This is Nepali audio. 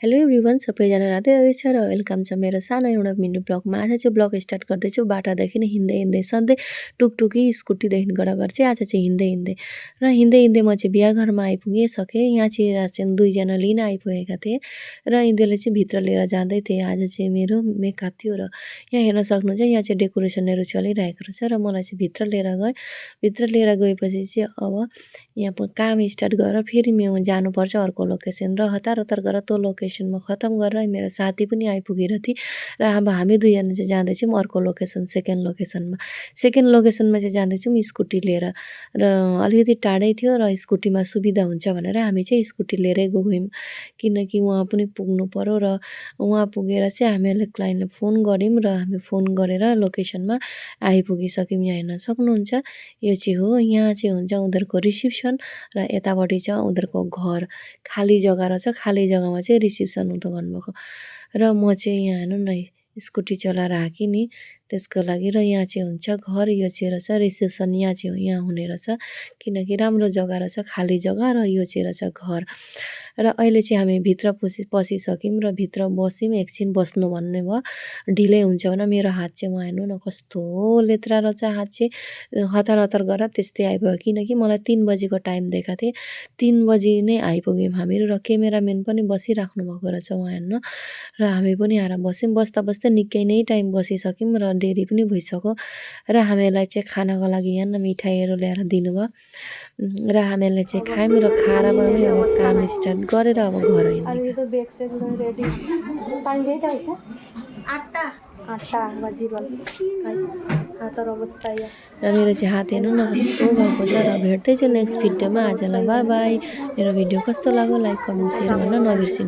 हेलो एभ्रिवान सबैजना राधे राधे छ र वेलकम छ मेरो सानो एउटा मिनी ब्लगमा। आज चाहिँ ब्लग स्टार्ट गर्दैछु बाटादेखि नै हिँड्दै हिँड्दै सधैँ टुकटुकी स्कुटीदेखि गएर चाहिँ आज चाहिँ हिँड्दै हिँड्दै र हिँड्दै हिँड्दै म चाहिँ बिहा घरमा आइपुगिसकेँ। यहाँ चाहिँ दुईजना लिन आइपुगेका थिए र यिनीहरूले चाहिँ भित्र लिएर जाँदै थिए। आज चाहिँ मेरो मेकअप थियो र यहाँ हेर्न सक्नुहुन्छ यहाँ चाहिँ डेकोरेसनहरू चलिरहेको रहेछ र मलाई चाहिँ भित्र लिएर गए। भित्र लिएर गएपछि चाहिँ अब यहाँ काम स्टार्ट गरेर फेरि म जानुपर्छ अर्को लोकेसन र हतार हतार गरेर त्यो लोकेसनमा खतम गरेर मेरो साथी पनि आइपुगेर थिए र अब हामी दुईजना चाहिँ जाँदैछौँ अर्को लोकेसन सेकेन्ड लोकेसनमा चाहिँ जाँदैछौँ स्कुटी लिएर र अलिकति टाढै थियो र स्कुटीमा सुविधा हुन्छ भनेर हामी चाहिँ स्कुटी लिएरै गयौँ किनकि उहाँ पनि पुग्नु पर्यो र उहाँ पुगेर चाहिँ हामीहरूले क्लाइन्टलाई फोन गऱ्यौँ र हामी फोन गरेर लोकेसनमा आइपुगिसक्यौँ। यहाँ हेर्न सक्नुहुन्छ यो चाहिँ हो, यहाँ चाहिँ हुन्छ उनीहरूको रिसिप्सन र यतापट्टि छ उनीहरूको घर। खाली जग्गा रहेछ, खाली जग्गामा चाहिँ रिसिप्सन हुँदो भन्नुभएको र म चाहिँ यहाँ हेर्नु न स्कुटी चलाएर आएँ नि त्यसको लागि। र यहाँ चाहिँ हुन्छ घर, यो चाहिँ रहेछ रिसेप्सन, यहाँ चाहिँ यहाँ हुने रहेछ किनकि राम्रो जग्गा रहेछ, खाली जग्गा र यो चाहिँ रहेछ घर। र अहिले चाहिँ हामी भित्र पसिसक्यौँ र भित्र बस्यौँ। एकछिन बस्नु भन्ने भयो, ढिलै हुन्छ भने मेरो हात चाहिँ उहाँ हेर्नु न कस्तो लेत्रा रहेछ हात चाहिँ। हतार हतार गरेर त्यस्तै आइपुग्यो किनकि मलाई 3 बजीको टाइम दिएका थिए। 3 बजी नै आइपुग्यौँ हामीहरू र क्यामेराम्यान पनि बसिराख्नु भएको रहेछ उहाँ हेर्नु र हामी पनि आएर बस्यौँ। बस्दा बस्दै निकै नै टाइम बसिसक्यौँ र देरी पनि भइसक्यो र हामीहरूलाई चाहिँ खानाको लागि यहाँ मिठाईहरू ल्याएर दिनुभयो र हामीहरूले चाहिँ खायौँ र खाएर पनि अब काम स्टार्ट गरेर अब घर हिँड्यौँ। र मेरो चाहिँ हात हेर्नु न कस्तो भएको छ र भेट्दैछु नेक्स्ट भिडियोमा। आजलाई बाई बाई। मेरो भिडियो कस्तो लाग्यो लाइक कमेन्ट सेयर गर्न नबिर्सिनु।